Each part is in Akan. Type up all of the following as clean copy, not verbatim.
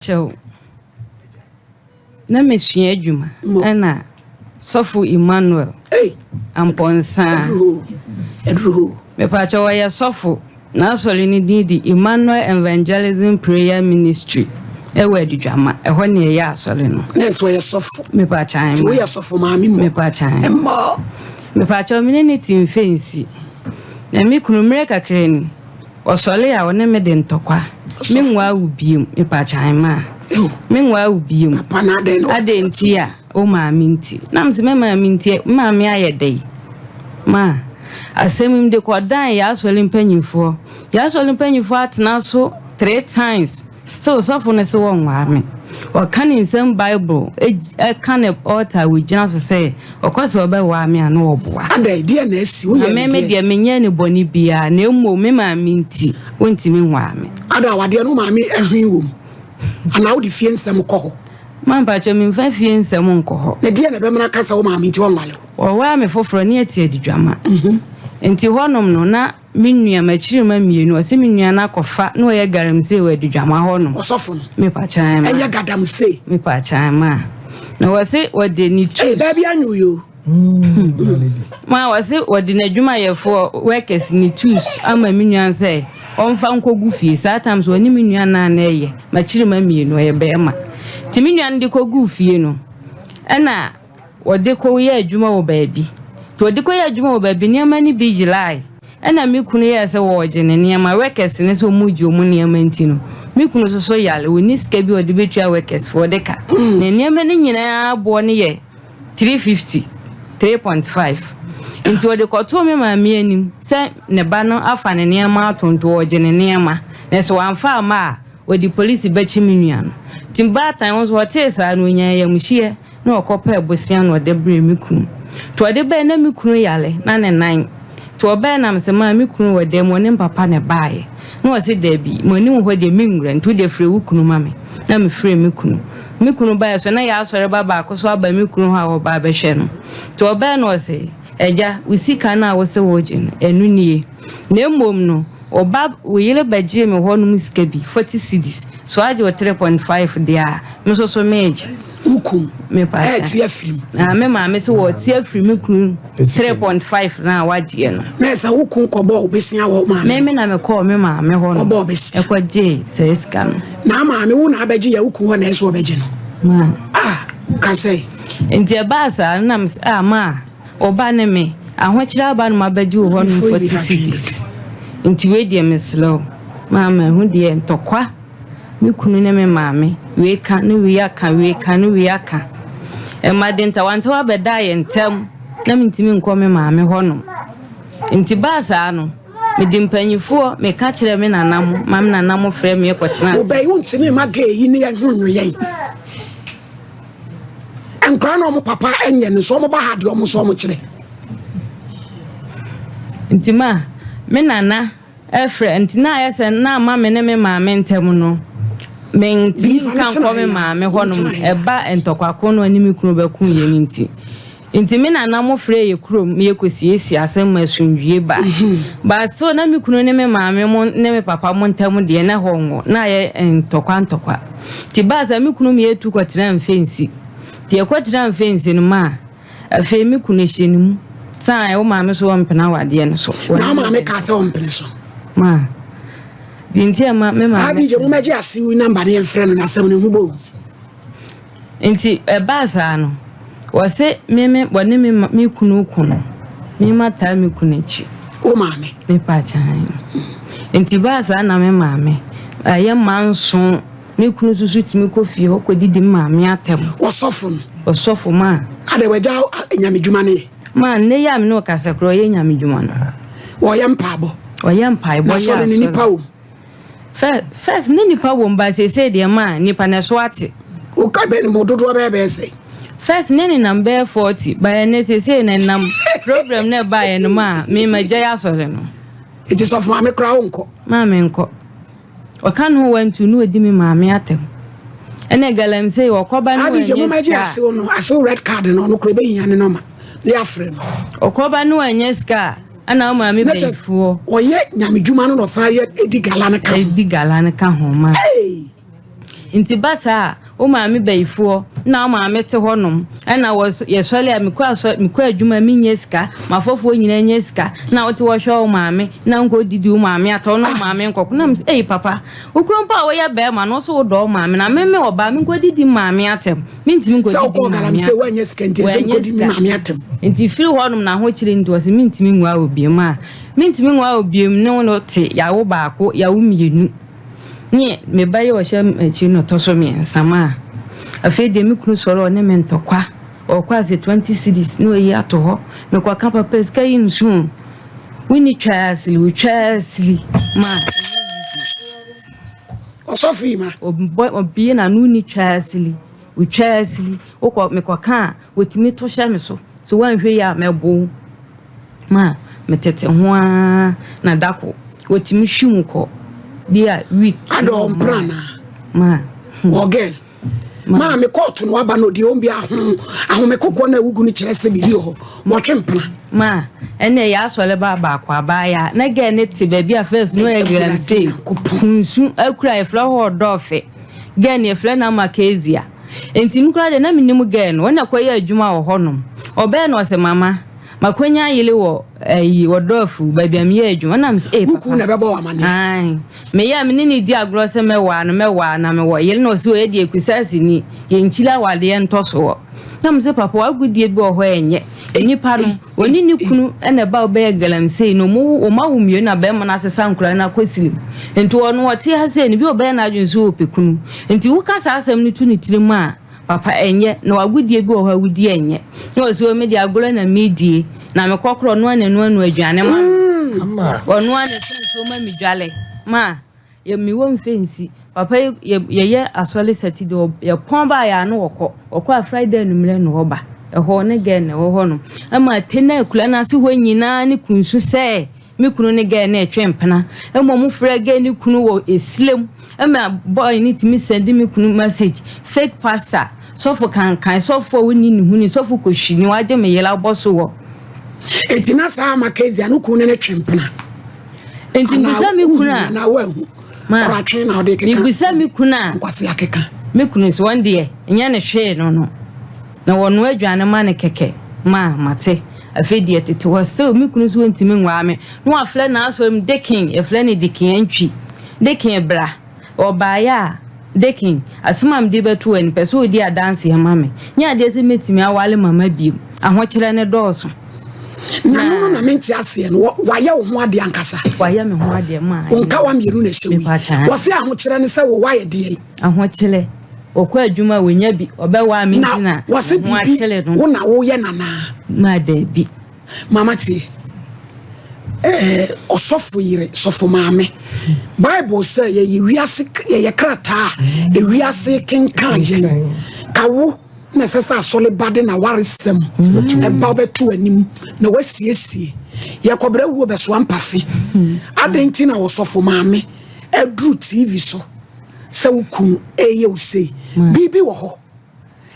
Kyɛw, na mesua adwuma ɛna Sɔfo Emmanuel Amponsah. Mepakyɛw ɔyɛ sɔfo. N'asɔre no din de Emmanuel Evangelism Prayer Ministry ɛwɔ Adidwama. Ɛhɔ na ɛyɛ asɔre no. Ne nso ɔyɛ sɔfo. Mepakyɛw. Nti woyɛ sɔfo maame mmɔ. Mepakyɛw. Mmɔ. Mepakyɛw me ne ne te mfɛnsi. Na me kunu mmerɛ kakra ni. Ɔsɔre a ɔne me de ntɔkwa. Me nwaa wo biom mepakyan maa. Me nwaa wo biom. Adɛn nti a wo maame nti. Na mese me maame nti me maame ayɛ dɛn ma asɛm yi mede kɔdan yɛ asɔre mpanyinfoɔ. Yɛ asɔre mpanyinfoɔ atena so 3 times. Still sɔfo no se wɔnwaa me. Ɔka ne nsam bible ɛka ne altar wɔgyina so sɛ ɔkɔ sɛ ɔbɛwaa me a na ɔboa. Adɛn, deɛ na asi? Woyɛ Na ne me me deɛ? deɛ menyɛɛ no bɔne biara na mmom me maame nti wontumi nwaa me. Adɛn, awadeɛ no wo maame ɛhwen wɔ mu anaa wode fie nsɛm kɔ hɔ? Ma mpakyɛ memfa fie nsɛm nkɔ hɔ. Na deɛ na ɛbɛma no aka sɛ wo maame nti ɔnwale wo? Wɔwaa me foforɔ ne yɛte adidwama. Nti hɔnom no na Me nua, m'akyirima mmienu, ɔse me nua no akɔfa na ɔyɛ galamsey wɔ Adidwama hɔ nom. Ɔsɔfo no. Mepa kyan ma. Ɛyɛ gadamsey. Mepa kyan ma. Na wɔse wɔde ne tu. Ee, baabi anwo yo. Ma wɔse wɔde n'adwumayɛfoɔ workers ne tools ama me nua sɛ ɔmfa nkɔgu fie. Saa time so ɔne me nua naa na ɛyɛ. M'akyirima mmienu, ɔyɛ bɛrima. Nti me nua no de kɔguu fie no, ɛna Wɔde kɔyɛ adwuma wɔ baabi. Nti wɔde kɔyɛ adwuma wɔ baabi, nneɛma no bi yerae. Ɛna me kunu yɛɛ sɛ wɔregye ne nneɛma, workers no sɛ wɔregye wɔn nneɛma nti no, me kunu nso so yare, ɔnni sika bi a ɔde bɛtua workers foɔ de ka. Na nneɛma no nyinaa boɔ no yɛ 350, 3.5. Nti wɔde kɔtoo me maame anim sɛ ne ba no afa ne nneɛma ato nti wɔregye ne nneɛma. Na sɛ wamfa amma a, wɔde polisi bɛkye me nua no. Nti baatan no nso ɔtee saa no, ɔnyaa ayamhyeɛ. Na ɔkɔpɛɛ bosea na ɔde brɛɛ me kunu. Nti ɔde bae na me kunu yare na ne nan. Nti ɔbae na mese maa me kunu wɔ dɛm ɔne mpapa na ɛbaeɛ. Na ɔse dabi m'ani wɔ hɔ deɛ menwura nti wodeɛ frɛ wo kunu ma me. Na me frɛɛ me kunu. Me kunu baeɛ so na yɛ asɔre ba baako so aba me kunu hɔ a ɔreba abɛhwɛ no. Nti ɔbae na ɔse agya wo sika no a wose woregye no ɛno nie. Na mmom no wo ba wo yere bɛgyee me hɔ nom sika bi 40 cedis so agye wo 3.5 deɛ a me nso so meregye. Wo kun Me pa ɛɛte afiri mu. Na me maame sɛ wɔte afiri me kunu 3.5 na wagyeɛ no. Na ɛsɛ wo kun kɔbɔ obesia wɔ maame. Me me na me kɔɔ me maame hɔ no. Kɔbɔ obesia. Ɛkɔ gye sɛ sika no. Na maame wo na abɛgye yɛ wo kun hɔ na ɛsɛ ɔbɛgye no. Ma. Ah kasɛ. Nti ɛbaa saa na me sɛ ah ma ɔba ne me ahokyerɛ aba no ma bɛgye wo hɔ no 40 cedis. Nti wei deɛ mesrɛ wo maame ho deɛ ntɔkwa. Me kunu ne me maame, wei ka ne wei aka, wei ka ne wei aka. Ɛma de ntawantawa bɛdaa yɛn ntam na mentumi nkɔ me maame hɔnom. Nti baa saa no, mede mpanyifoɔ meka kyerɛɛ me nana mo ma me nana mo frɛ me kɔtena ase. Wobɛyi wontumi mma gay yi ne yɛn ho nwo yɛn. Nkwadaa na wɔn papa nyɛ no nso wɔn ba ha deɛ wɔn nso wɔn kyerɛ. Nti ma me nana Ɛfrɛ nti na ayɛ sɛ na ama me ne me maame ntam no, mentumi nka nkɔ me maame hɔnom ɛba ntɔkwako no ɔne me kunu bɛko yɛ no nti. Nti me nana mo frɛ yɛ kurom ma yɛkɔsiesie asɛm ma asomdwie ba. But still na me kunu ne me maame mo ne me papa mo ntam deɛ na ɛhɔ nwo, na ayɛ ntɔkwa ntɔkwa. Nti baa sɛ me kunu ma yɛtu kɔtenaa Mfensi. Nti yɛkɔtenaa Mfensi no maa Afei me kunu hyɛ ne mu. Sɛ wo maame so ɔmpene awadeɛ no so. Na wo maame kaa sɛ ɔmpene so. Ma deɛ nti ɛma me maame. Abi gye mo mɛgye asew namba ne yɛmfrɛ no n'asɛm no ho bom. Nti ɛbaa saa no wɔse me me wɔne me me kunu ko no me ma taa me kunu akyi. Wo maame. Me pa kyan. Nti baa saa na me maame ɛyɛ manso. Me kunu nso so tumi kɔ fie hɔ kɔdidi me maame atɛm. Ɔsɔfo no. Ɔsɔfo ma. Adɛ wagya nyamedwuma no yɛ? Ma nnɛ yi a me ne wo kasa koraa ɔyɛ nyamedwuma no. Ɔyɛ mpaebɔ. Ɔyɛ mpaebɔ yɛ asɔre. Na asɔre no nipa wom. First ne nipa wom ba seesei deɛ ma nipa na ɛso ate. Woka bɛ mo dodoɔ bɛyɛ bɛyɛ sɛ. First ne nenam bɛyɛ 40 ba ɛnɛ seesei na ɛnam problem na ɛbaeɛ no ma me ma gyae asɔre no. Nti sɔfo maame koraa wonkɔ? Ma menkɔ. Ɔka ne ho wantu na ɔdi me maame atɛm. Ɛna galamsey ɔkɔba ne Abigye mo wanyɛ mɛgye sika a. asew no asew red card no ɔno kora ebehia ne nɔma ne yɛafrɛ no. Ɔkɔba ne wanyɛ sika a ɛna wo maame Na kyɛ bɛyifoɔ. ɔyɛ nyamedwuma no na ɔsan yɛ edi gala no ka ho. Edi gala no ka ho ma. Hey! Nti ba saa a, wo maame bayifoɔ na wo maame te hɔ nom, ɛna wɔ yɛsɔre a mekɔ asɔ mekɔ adwuma menyɛ sika, m'afɔfoɔ nyinaa nya sika, na wote hɔ hwɛ wo maame na nkɔ didi wo maame atɔ wo ne wo maame nkɔko. Na mesɛ ei papa, wo kuro mpo a woyɛ bɛrima no wo so wodɔ wo maame na me me ɔbaa menkɔ didi maame atɛm, mentumi nkɔ Sɛ didi wokɔɔ maame galamsey atɛm. woannya sika nti ɛsɛ Wannya mekɔdi me sika. maame atɛm. Nti firi hɔ nom na ahokyere nti ɔse mentumi nwaa obiom a mentumi nwaa obiom ne wo no te yawo baako yawo mmienu. Ne me ba yi a ɔhyɛ m'akyi no tɔ so mmiɛnsa ma afei deɛ me kunu sɔre ɔne me ntɔkwa ɔkɔ ase 20 cedis na ɔyi ato hɔ mekɔka papa sika yi nso o wonni twaa asili wotwaa asili ma Ɔsɔfo yi ma. Ɔbɔ ɔbie n'ano wonni twaa asili wotwaa asili wokɔ mekɔka a wɔtumi to hyɛ me so sɛ woanhwɛ yi a mɛbo wo. Ma metete ho ara na da ko wɔtumi hwim kɔ bi a week. Ada ɔmpra anaa? Ma. Wɔ girl. Ma me kɔɔto no aba no deɛ ɔmbi aho ahome kokoɔ na awugu no kyerɛ sɛ biribi wɔ hɔ wɔtwe mpena. Ma ɛnna ɛyɛ asɔre ba baako abaaya na girl ne te baabi a first no yɛ galamsey kunsu akura yɛfrɛ hɔ ɔdɔɔfe girl ne yɛfrɛ no ama kezia nti me koraa deɛ na menim girl no ɔna kɔyɛ adwuma wɔ hɔnom ɔbɛɛ na ɔsɛ mama Makonya yele wɔ ayi wɔ dɔɔfu baabi a meyɛ adwuma na mesɛ ee Wo papa kunu na ɛbɛbɔ wo amaneɛ. Ae meyɛ a me ne no di agorɔ sɛ mɛwaa no mɛwaa na mewɔ yele na ɔse ɔyɛ deɛ kusasi ni yɛnkyiri awadeɛ ntɔsoɔ na mesɛ papa w'agodie bi wɔ hɔ a ɛnyɛ nnipa no ɔne ne kunu na ɛba wobɛyɛ galamsey no ɔmo ɔmo awo mmienu na bɛrima no asesa nkora no akɔ silim nti ɔno ɔte ha sei no bi ɔbɛyɛ n'adwene sɛ ɔpɛ kunu nti woka saa asɛm no to ne tirim a Papa ɛnyɛ, na w'agodie bi wɔ hɔ a wodi ɛnyɛ. Na ɔse o me deɛ agorɔ na medie, na mekɔ korɔ ɔno ara na ɛnoanoa aduane ma me. Ɔno ara na ɛsa nsuo ma me dwale. Ma yɛ mewɔ mfɛnsi. Papa yi yɛ yɛyɛ asɔre Saturday yɛpɔn ba a yɛ ano ɔkɔ. Ɔkɔ a Friday anwummerɛ na ɔba. Ɛhɔ ne girl na ɛwɔ hɔ nom. Ɛma ate na akura no ase hɔ nyinaa ne kunsu sɛ. Me kunu ne girl no retwe mpena. Mmom frɛ girl no kunu wɔ esile mu ma boy no tumi sɛnde me kunu message. Fake pastor, sɔfo kankan, sɔfo a wonni ne ho ni, sɔfo kohwini, wagye me yere abɔ so wɔ. Enti na saa ama Kezia no kunu ne no twe mpena. Enti mibisa me kunu a. Anaa woanhu. Ma. Koratwe na ɔde keka. Mibisa me kunu a. Nkwasi akeka. Me kunu nso wɔn deɛ nyɛ ne hwee no no. Na wɔnoa aduane ma no kɛkɛ ma mate. Afei deɛ tete hɔ still me kunu nso ɔntumi nwaa me. Na wafrɛ n'asɔre mu Dekin, yɛfrɛ no Dekin Antwi. Dekin bra. Ɔbaeɛ a, Dekin, asɛm a mede bɛto w'anim, pɛ sɛ ɔdi adanseɛ ma me. Nyɛ adeɛ sɛ mɛtumi aware mama bio. Ahokyerɛ no dɔɔso. Na no no na mente aseɛ no, wayɛ wo ho adeɛ ankasa. Wayɛ me ho adeɛ ma. Wo nkawa mmienu na ɛhyɛ wo yi. Wɔse ahokyerɛ ne sɛ wo wayɛ deɛ. Ahokyerɛ. Ɔkɔ adwuma a wɔnya bi, ɔbɛwaa me nti na Na wɔse me ho biribi akyere no. wo na woyɛ no anaa? Ma daabi. Mama tie. Ɛɛ ɔsɔfo yere, sɔfo maame. Bible sɛ yɛyɛ wiase yɛyɛ krataa a ewiase kenkan yɛn. Ka wo na ɛsɛ sɛ asɔre ba de n'awaresɛm ɛba bɛto anim na wasiesie. Yɛkɔbrɛ wuo bɛsoa mpafe. Adɛn nti na ɔsɔfo maame aduru TV so? sɛ wo kunu ɛyɛ wo sei biribi wɔ hɔ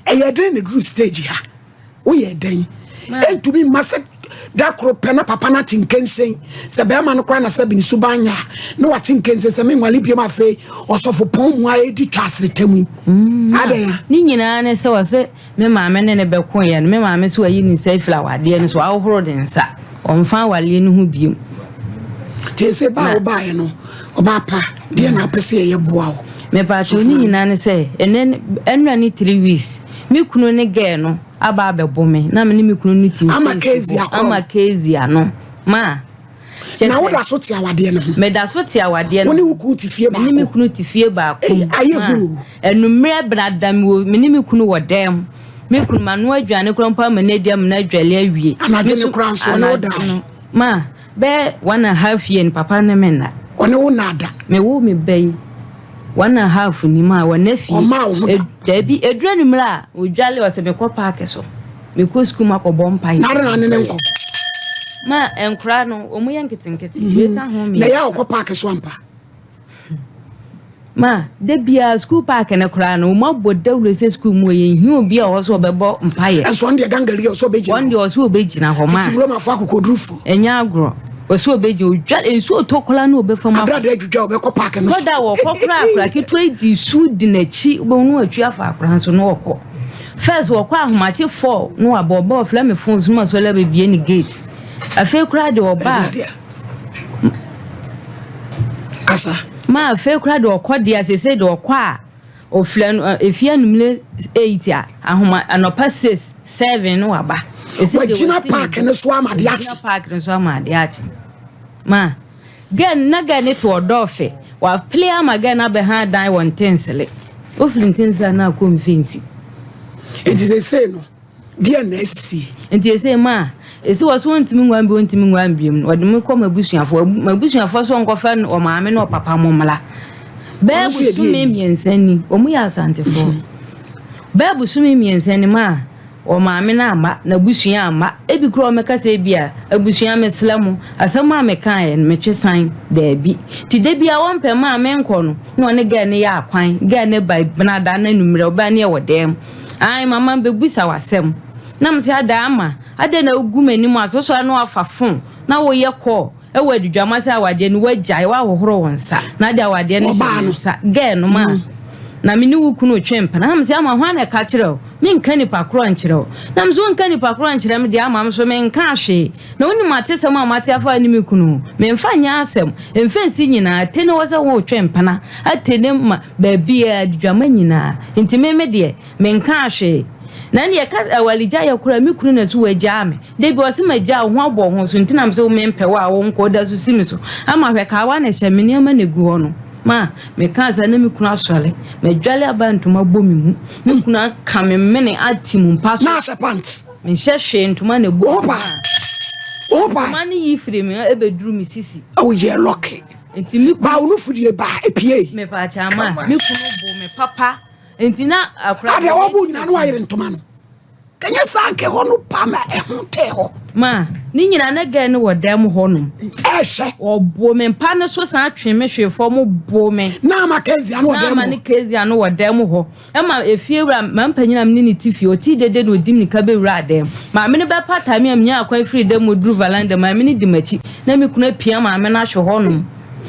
ɛyɛ dɛn na duru stage ha woyɛ dɛn ɛntumi mma sɛ da koro pɛ na papa no ate nkensen sɛ bɛrima no koraa na sɛ bi ne suban nyɛ a na wate nkensen sɛ menwale biom afei ɔsɔfo pɔn mu a ɛdi twa aseretam yi mm, adɛn a ne nyinaa ne sɛ wɔ sɛ Me maame ne no bɛkoeɛ no, me maame nso ayi ne nsa afiri awadeɛ no so, wahohoro ne nsa, ɔmfa awadeɛ no ho bio. Nti ɛsɛ ba a wobaeɛ no, ɔbaa pa, deɛ na wopɛ sɛ yɛyɛ boa wo? Mepaakyɛw ne nyinaa ne sɛ, ɛnɛ ɛnura ne 3 weeks, me kunu ne girl no aba abɛbo me, na me ne me kunu no ti Ama Kezia korɔ. Ama Kezia no, ma. Na woda so te awadeɛ no ho? Meda so te awadeɛ no ho. Wo ne wo kunu te fie baako? Me ne me kunu te fie baako mu. Ayɛ hu o. Anummerɛ brada me wɔ me ne me kunu wɔ dan mu. Me kunu manoa aduane koraa mpo ama no adi ama no adwale awie. Anadwo no koraa nso ɔne wo dae? Ma bɛyɛ 1½ year no papa ne me nna. Ɔne wo nna da? Me wo me ba yi 1½ ni ma wɔna fie. Ɔmaa wo ho da? Daabi eduru anummerɛ a odwale ɔsɛ mekɔ paaki so. Mekɔ sukuu mu akɔbɔ mpaeɛ. Na adɛn na ne ne nkɔ? Ma nkora no wɔn yɛ nketenkete. Wei ka ho mmiɛnsa. Na ɛyɛ a ɔkɔ paaki so ampa? Ma da biara sukuu paaki no koraa no wɔn abɔ dawuro sɛ sukuu mu yɛn hia obi a ɔwɔ so ɔbɛbɔ mpaeɛ. Ɛnso ɔno deɛ gangali ɔsɛ ɔbɛgyina hɔ. Wɔn deɛ ɔsɛ ɔbɛgyina hɔ ma. Tete Romafo akokodurufo. Ɛnyɛ agorɔ. Ɔsɛ ɔbɛgye odwa nsuo tɔ koraa na ɔbɛfa mu akɔ. Abrada adwidwa ɔbɛkɔ park no so. Kɔda wɔkɔ koraa akora ketewa yi di su di n'akyi wobɛhu no watwi afa akora nso na ɔkɔ. First wɔkɔ ahomakye 4 na wabɔ ɔba ɔfrɛ me phone so ma sɔle abɛbie ne gate. Afei koraa de ɔba a. Kasa. Ma afei koraa de ɔkɔ deɛ sese de ɔkɔ a. Oflɛ no efie anumere 8 a, ahoma anɔpa 6, 7 no waba. Wagyina park no so ama ade akye. Wagyina park no so ama ade akye. Ma girl na girl ne te ɔdɔɔfe. Waplay ama girl no abɛha dan wɔ ntensele. Ofiri ntensele a na akɔ mfinsi. Nti sesei no deɛ na asi. Nti ɛsei ma ɛsi wɔ so wɔntumi nguan bio wɔntumi nguan biom no wɔde me kɔ m'abusuafoɔ m'abusuafoɔ so wɔnkɔfɛ no ɔmaame ne ɔpapa mo mmla bɛɛ bosome mmiɛnsa ni wɔn yɛ asantefoɔ bɛɛ bosome mmiɛnsa ni ma ɔmaame no amma n'abusua amma ebi kura wɔn kasa ebi a abusua mesrɛ mo asɛm a mekaeɛ no metwe san daabi ti da bi a wɔmpɛ maa menkɔ no na ɔne gɛɛ no yɛ akwan gɛɛ no ba benada na nummerɛ ɔbaa ne ɛwɔ dɛm. Ae mama mebɛbisa wo asɛm. Na mese adaa ama adɛn na wogu m'anim ase wosɔre na wafa phone na woyɛ call ɛwɔ adidwama sɛ awadeɛ no wagyae woahohoro wo nsa na ade awadeɛ no hyɛ me nsa girl no ma na me ne wo kunu retwe mpena na mese ama hwan na ɛka kyerɛ wo menka nipa korɔ nkyerɛ wo na mese wonka nipa korɔ nkyerɛ me deɛ ama me so menka hwee na wonim atesɛm a mate afa ne me kunu ho memfa nyɛ asɛm mfɛnsi nyinaa te ne wɔ sɛ woretwe mpena ate ne ma Baabiara, adidwama nyinaa. Nti me me deɛ, menkaa hwee. Na ɛnneɛ ɛka awaregyaeɛ koraa, me kunu na so wagyaa me. Da bi ɔse magyaa wo ho abɔ wo ho so nti na mese wo mempɛ wo a wonkɔ, woda so si me so. Ama hwɛ kawa na ɛhyɛ me nneɛma na ɛgu hɔ no. Ma, mekaa saa na me kunu asɔre. Madwale aba ntoma bɔ me mu. Me kunu aka me mene ate mu mpa so. Na ahyɛ pant. Menhyɛ hwee, ntoma na ɛbɔ me mu. Wo ho paa. Ntoma no yi firi me ho ɛbɛduru me sisi. Oh yeah, lucky. Nti me kunu. Ba wo nufu deɛ ba epie. Mepaakyɛ ama me kunu bo me papa. Nti na akora. Adeɛ wɔbo nyinaa no wayere ntoma no. Kɛnyɛ saa nkɛ hɔ no pa ma ɛho tɛ hɔ. Ma ne nyinaa na gɛɛ no wɔ dan mu hɔ nom. Ɛhwɛ. Ɔbo me mpa no so san twe me hwe fam bo me. Na ama Kezia no wɔ dan mu hɔ. Na ama ne Kezia no wɔ dan mu hɔ. Ɛma efiewura, mampanyin a me ne no te fie, ɔtee dede na ɔdi mmirika bɛwuraa dan mu. Maame no bɛpataa me a menyaa kwan firii dan mu duruu valanda mu. Maame no di m'akyi na me kunu apia maame no ahwe hɔnom.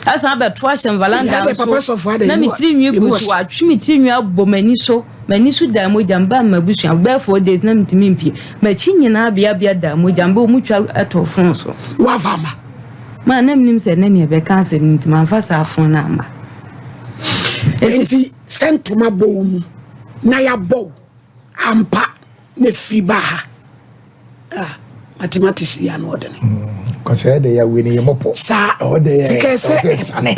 Asan abɛto ahyɛ me valanda no so na me tiri nwi gu so. Watwe me tiri nwi abɔ m'ani so. M'ani so daa mogya. Mebaa m'abusua bɛyɛ 4 days na mentumi mpue. M'akyi nyinaa beabea daa mogya. Mebɛ wɔn twa too fon so. Woafa ama? Ma na menim sɛ ɛnɛ nea ɛbɛka asɛm no nti mamfa saa fon no amma. Enti Sɛ ntoma bɔ wo mu na yɛabɔ wo ampa na ɛfiri baa ha ah, mathematics yi ano ɔdene. Kɔsɛ ɛdɛ yɛ wei ne yɛ mɔpɔ. Saa ɛhɔ dɛ yɛ sika ɛsɛ sɛ sane.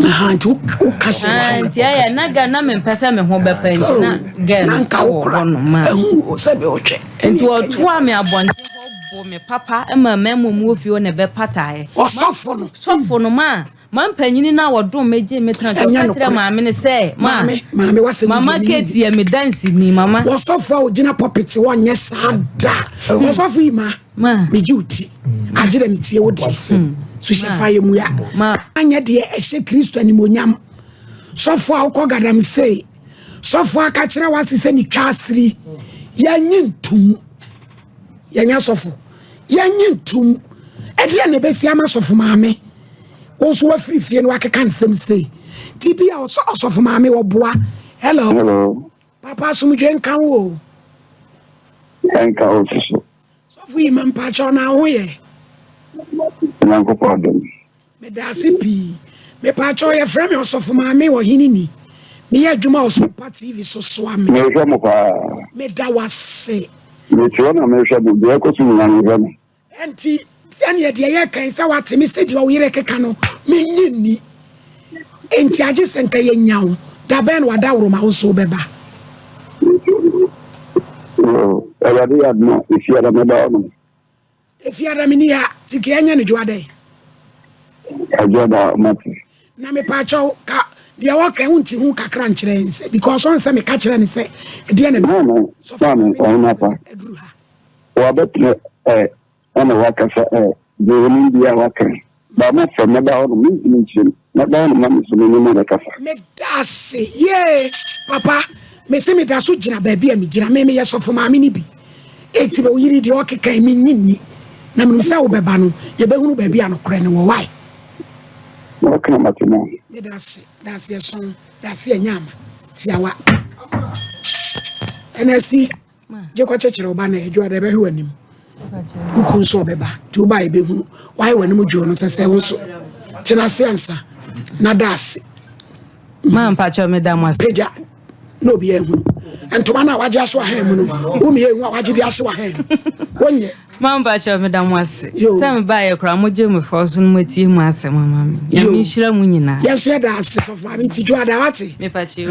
Aha nti woka hyɛ wɔ ha. Nti ɛyɛ na gɛ na mempɛ sɛ me ho bɛpɛ nti na gɛ na no nka wɔ wo kora hɔ nom a. ɛho sɛ bɛ wotwɛ. Nti ɔtoa me abɔnten hɔ bo me papa ma mmarima mu wɔ fie hɔ na ɛbɛpataeɛ. Ɔsɔfo no. Sɔfo no maa Mampanyini no a wɔdom me gyee me tena nti Ɛnyɛ ɔka kyerɛɛ nokorɛ. maame no sɛ, Ma, Maame, maame, w'asɛm yi Mama deɛ menni Kate bi. yɛ me danseni, mama. Ɔsɔfo a ɔgyina pulpit hɔ nyɛ saa da. Ɔsɔfo yi ma, Ma. megye wo ti. Agye dɛ metie wo deɛ. So hyɛ fa yɛ mua. Ma. Anyɛ deɛ ɛhyɛ Kristo animuonyam. Sɔfo a wokɔ galamsey. Sɔfo aka kyerɛ w'ase sɛ metwa asiri. Yɛnye ntom. Yɛnyɛ sɔfo. Yɛnye ntom. Ɛdeɛ na ɛbɛsi ama sɔfo maame. Wo nso wafiri fie no wakeka nsɛm sei. Ti bi a ɔsɔ ɔsɔfo maame ɔboa. Hello. Hello. Papa asomdwe nka wo o. Nka wo soso. Sɔfo yi ma mpakyɛw na ho yɛ. Nyankopɔn adom. Meda ase pii. Mepakyɛw yɛfrɛ me ɔsɔfo maame ɔhene ni. Meyɛ adwuma wɔ Sompa TV so soa me. Mehwɛ mo paa. Meda wase. Mete hɔ na mehwɛ mo. Deɛ ɛkɔ so nyinaa mehwɛ mo. Ɛnti sɛneɛ deɛ yɛka yi sɛ wate me sɛ deɛ ɔyere keka no mennye nni. Enti agye sɛ nka yɛnya wo. Da bɛn na wadaworoma wo nso wobɛba? Awurade yɛ adom a, Efiada mɛba hɔnom. Efiada menni ha, nti ka yɛnyɛ no Dwoada yi. Dwoada mate. Na mepaakyɛw ka deɛ ɔka yi wonte ho kakra nkyerɛ yɛn sɛ because ɔn sɛ meka kyerɛ no sɛ ɛdeɛ na Maame, maame, ɔhene apa. aduru ha. Wabɛtena ɛ ɛna wakasa ɛ deɛ onim biara waka. Ba mo fɛ mɛba hɔ nom mentumi nkyerɛ mu. Mɛba hɔ nom na me nso me ne mo abɛkasa. Medase yee papa mese meda so gyina baabi a megyina me meyɛ sɔfo maame no bi eti oyiri deɛ ɔkeka yi menye nni. Na menim sɛ wobɛba no, yɛbɛhunu baabi a nokorɛ no wɔ. Why? Wɔka mate ma. Meda ase, da ase ɛsɔn, da ase ɛnyɛ ama. Tiawa. Ɛna asi, gye kɔkyekyere wo ba na adwuma da ɛbɛhwe w'anim. Wo kun nso ɔbɛba, nti wo ba a yɛbɛhunu. Wayɛ w'anim dwoo no sɛ sɛ wo nso. Tena ase ansa na da ase. Ma mpakyɛ meda mo ase. Pagya na obi ahunu. Ntoma no a wagye aso ahan mu no, wo meyɛ ehu a wagye de aso ahan mu. Wonyɛ. Ma mpakyɛ meda mo ase. Sɛ mebaeɛ koraa mogye me fɔ so no moatie mu asɛm ama me. Nyame nhyira mu nyinaa. Yɛn nso yɛda ase sɔfo maame nti dwo ada wate. Mepakyɛ.